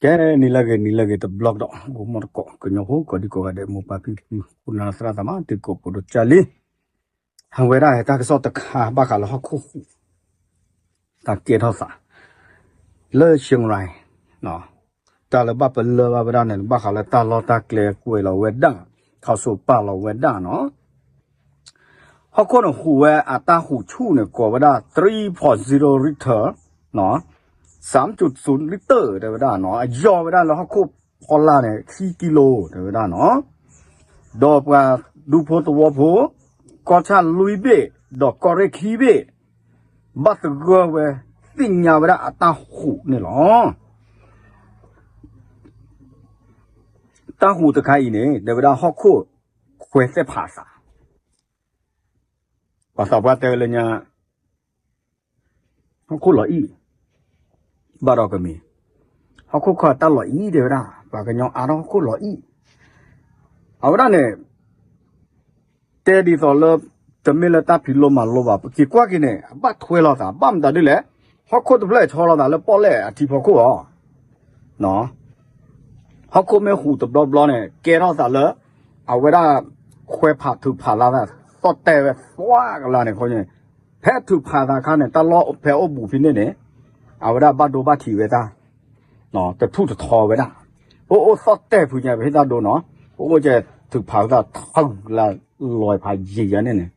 ကဲ နံၤလၢအဂ့ၤ နံၤလၢအဂ့ၤတဘျီကဒီး အိၣ်မူတကိး ကညီဖိ ကိးဒံကိးဂၤဒဲး မိၢ်ပၢ်ဖံဖု ဖိနၢ်သရၣ်သမါ တံၤသကိး ပဒိၣ်ကၢ်လံ ဟးဝဲဒၣ်တၢ်ကစီၣ်တခါ ဘၣ်ဃးလၢဟီၣ်ခိၣ်ဟူး တၢ်ကဲထီၣ်သး လၢ Chiang Rai တၢ်လၢဘၣ်ပလၢၢ်ဘၣ်ဝဲဒၣ်န့ၣ် ဘၣ်ဃးလၢတၢ်လီၢ်တၢ်ကျဲကွဲးလီၤဝဲဒၣ် ခီၣ်စိပာ်လီၤဝဲဒၣ်နီၤ ဟီၣ်ခိၣ်န့ၣ်ဟူးဝဲအတၢ်ဟူးဆူၣ်န့ၣ် ကိးဝဲဒၣ် three point zero Richter နီၤ သၢမ်ကၠုးသုၣ်လံတၢၢ် တဲဝဲဒၣ်နီၤ အယီၢ်ဝဲဒၣ်လၢဟီၣ်ခိၣ်ဖီလာ်န့ၣ် ခံကံလိ တဲဝဲဒၣ်နီၤ ဒီးပှၤဒူဖိသဝီဖိ ကီၢ်ဆၣ်လွံၢ်ဘ့ၣ် ဒီးကီၢ်ရ့ၣ်ခံဘ့ၣ် ဘၣ်သဂၢၢ်ဝဲ သ့ၣ်ညါဝဲဒၣ်အတၢ်ဟူးန့ၣ်လီၤ. တၢ်ဟူးတခါအံၤန့ၣ် တဲဝဲဒၣ်ဟီၣ်ခိၣ်ခွဲးသ့ၣ်ဖးသး ပှၤသးပှၢ်တဲဝဲလၢညါ ဟီၣ်ခိၣ်လီၤအံၣ် ဘၣ်ဒီးကမ့ၢ် ဟီၣ်ခိၣ်ခီၣ်တၢ်လီၤအံၣ်တဲဝဲဒၣ် ပှၤကညီအါထီၣ်ဟီၣ်ခိၣ်လီၤအံၣ် အဝဲဒၣ်န့ၣ် တဲဒ်သိးလၢ တမ့ၢ်လၢတၢ်ဖံးလိမၤလိဘၣ် ပက့ၤကွၢ်က့ၤန့ၣ် အဘၣ်ထွဲလိာ်သး ဘၣ်မတၤဒ်လဲၣ် ဟီၣ်ခိၣ်တဖျၢၣ်ဆီလီၤသးလၢပီၣ်လဲၣ်အထံဖီခိၣ်အီၤ ဟီၣ်ခိၣ်မ့ၢ်ဟူးတဘျီဘျီန့ၣ် ကဲထီၣ်သးလၢ အဝဲဒၣ် ခွဲးဖးထုးဖးလၢသး သီၣ်တဲာ်ဝဲသွါကလါန့ၣ်အဃိန့ၣ် ဖဲထုးဖးသးအခါန့ၣ် တၢ်လီၢ်ဖဲအိၣ်ဘူးဖဲန့ၣ်န့ၣ် အဝဲဒၣ်ဘၣ်ဒိဘၣ်ထံးဝဲတၢ် တထူၣ်တထီဝဲဒၣ် အိၣ်အိၣ်သီၣ်တဲာ်ဖုညါ ပဟ့ၣ်တၢ်ဒိနီၤ အိၣ်အိၣ်ကဲထုးဖးဝဲတၢ်ထၢလၢလီၤဖးယံာ်ယါန့ၣ်န့ၣ်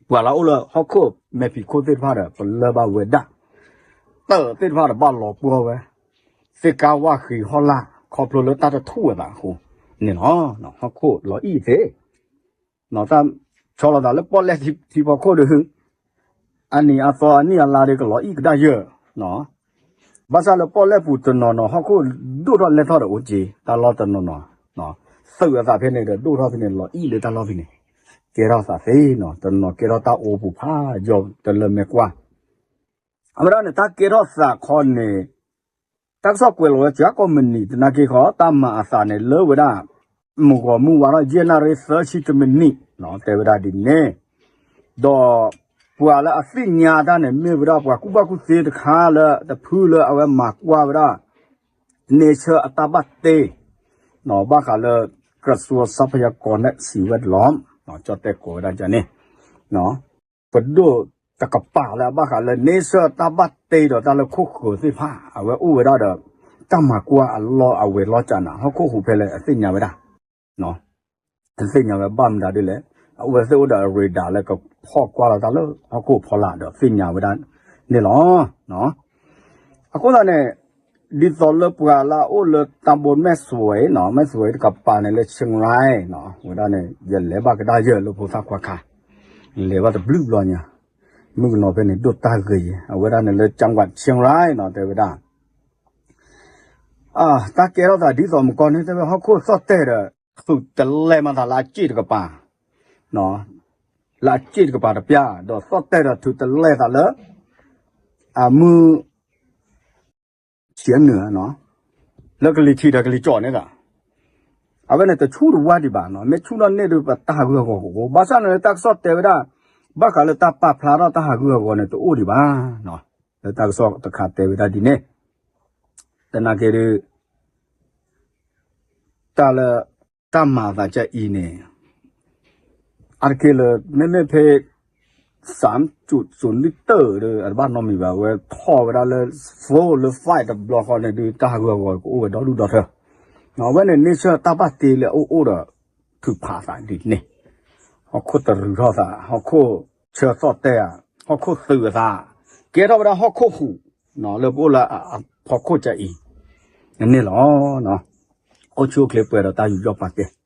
ပှၤလၢအအိၣ်လၢဟီၣ်ခိၣ်မဲာ်ဖံးခိၣ်သ့ၣ်တဖၣ်ဒီး ပလၢၢ်ဘၣ်ဝဲဒၣ် တၢ်သ့ၣ်တဖၣ်ဒီးဘၣ်လီၤပှီၢ်ဝဲ သ့ၣ်ကါဝၣ်ဃံးဟီၣ်လာ် ခီဖျိလၢတၢ်တထူၣ်အသးအဃိန့ၣ်လီၤ. ဟီၣ်ခိၣ်လီၤအံၣ်သ့ တၢ်ဆီလီၤသးလၢပီၣ်လဲၣ်ထံဖီခိၣ်ဒီး အနံၤအသီအနံၣ်အလါဒီးကလီၤအံၣ်ကဒါယၢ် ဘၣ်ဆၣ်လၢပီၣ်လဲၣ်ပူၤတနီၤနီၤ ဟီၣ်ခိၣ်ဒိၣ်ထီၣ်လဲၢ်ထီၣ်ဒီးအိၣ်က့ၤ တၢ်လီၢ်တနီၤနီၤ သုးအသးဖဲန့ၣ်ဒီးဒိၣ်ထီၣ်ဖဲန့ၣ် လီၤအံၣ်လၢတၢ်လီၢ်ဖဲန့ၣ် ကဲထီၣ်သးသ့နီၤ တနီၤကဲထီၣ်တၢ်အိပူၤဖးယီၤ တလၢမဲာ်ကွၢ် အဝဲဒၣ်န့ၣ် တၢ်ကဲထီၣ်သးခီန့ၣ် တၢ်ကစီၣ်ကွဲးလီၤဝဲစှၤကိးမုၢ်နံၤ သနာ်က့ခီ တၢ်မၤအသးန့ၣ် လၢဝဲဒၣ် မုၢ်ဂီၤမုၢ်ဝါထီၣ် ယဲၢ်နၣ်ရံၣ်သၢဆံတမံးနံး တဲဝဲဒၣ်ဒ်န့ၣ် ဒီးပှၤလၢအသ့ၣ်ညါတၢ်န့ၣ် မ့ၢ်ဝဲဒၣ်ပှၤကူၣ်ဘၣ်ကူၣ်သ့တခါလၢ တဖုလၢအဝဲမၤကွၢ်ဝဲဒၣ် nature အတၢ်ဘၣ်တ့ ဘၣ်ဃးလၢ กระทรวงทรัพยากรธรรมชาติ สิ่งแวดล้อม ကၠီၣ်တဲၣ်ကိးဝဲဒၣ်န့ၣ် ပဒိၣ်တကပၤလၢအဘၣ်ဃးလၢ nature တၢ်ဘၣ်တ့ဒီးတၢ်လၢခိၣ်ဃၢၤသ့ၣ်တဖၣ် အဝဲအိၣ်ဝဲဒၣ်ဒီး တၢ်မၤကွၢ်အလီၢ်အဝဲၤလီၢ်ကၢ်နၤ ဟီၣ်ခိၣ်ဟူးဖဲလဲၣ်အသ့ၣ်ညါဝဲဒၣ် တသ့ၣ်ညါဝဲဘၣ်မတၤဒ်လဲၣ် အဝဲသ့ၣ်အိၣ်ဒီး radar လၢကဖီၣ်ကွၢ်လီၤတၢ်လၢဟီၣ်ခိၣ်ဖီလာ်ဒီးသ့ၣ်ညါဝဲဒၣ်န့ၣ်လီၤ. အဃိသတးန့ၣ် ဒ်သိးလၢပှၤလၢအအိၣ်လၢတၢ်ဘိမဲၣ်စွဲနီၤ မဲၣ်စွဲတကပၤန့ၣ်လၢ Chiang Rai နီၤ ဝဲဒၣ်န့ၣ် ယလဲၤဘၣ်ကဒါယၢ်လၢဖိသၣ်ခွါခါ လဲၤဘၣ်တဘျုးဘျီညါ မုၣ်ကနီၤဖဲန့ၣ်ဒိၣ်တၢ်ဂ့ၤယဲ အဝဲဒၣ်န့ၣ်လၢ จังหวัดเชียงราย နီၤ တဲဝဲဒၣ် တၢ်ကဲထီၣ်သးဒ်သိးမုၢ်ကီၢ်န့ၣ် တဲဝဲဟီၣ်ခိၣ်သီၣ်တဲာ်ဒီး ထုးတလဲမးသးလၢအစ့ၣ်တကပၤ လၢအစ့ၣ်တကပၤတပျၢ် ဒီးသီၣ်တဲာ်ဒီးထုးတလဲသးလၢ အမုၢ် ဆံးနုာ် လၢကလံၤထံးဒီးကလံၤကၠီၣ်န့ၣ်သး အဝဲန့ၣ်တဆူၣ်တဝါဒံးဘၣ်နီၤ မ့ၢ်ဆူၣ်ထီၣ်န့ၢ်ဒီးပတၢ်ဟးဂူာ်ဟးဂီၤကအိၣ် ဘၣ်ဆၣ်န့ၣ်လၢတၢ်ကစီၣ်တဲဝဲဒၣ် ဘၣ်ဃးလၢတၢ်ပာ်ဖျါထီၣ်တၢ်ဟးဂူာ်ဟးဂီၤန့ၣ် တအိၣ်ဒံးဘၣ် လၢတၢ်ကစီၣ်တခါတဲဝဲဒၣ်ဒ်န့ၣ် သနာ်က့ဒီး တၢ်လၢ တၢ်မၤအသးကအံၤန့ၣ် အါတက့ၢ်လၢ မ့မ့ၢ်ဖဲ သၢမ်ကၠုးသုးလံတၢၢ်ဒီး အတဘၣ်နီတမံၤဘၣ် အဝဲထီၣ်ဝဲဒၣ်လၢ four လၢ five တဘျီဃီန့ၣ်ဒီး တၢ်ဟးဂူာ်ဟးဂီၤကအိၣ်ဝဲဒီဒူၣ်ဒီထၢ အဝဲန့ၣ် nature တၢ်ဘၣ်တ့လၢအအိၣ်အိၣ်ဒီး ထုးဖးသးဒ်န့ၣ် ဟီၣ်ခိၣ်တရူးထီၣ်သး ဟီၣ်ခိၣ်ဆၢသီၣ်တဲာ်ဧါ ဟီၣ်ခိၣ်သုးအသး ကဲထီၣ်ဝဲဒၣ်ဟီၣ်ခိၣ်ဟူး လၢပအိၣ်လၢအဖီခိၣ်ကအံၤ န့ၣ်လီၤ. အိၣ်ဆူၣ်အိၣ်ချ့ပှဲၤဒီးတၢ်ယူးယီၣ်ပာ်ကဲ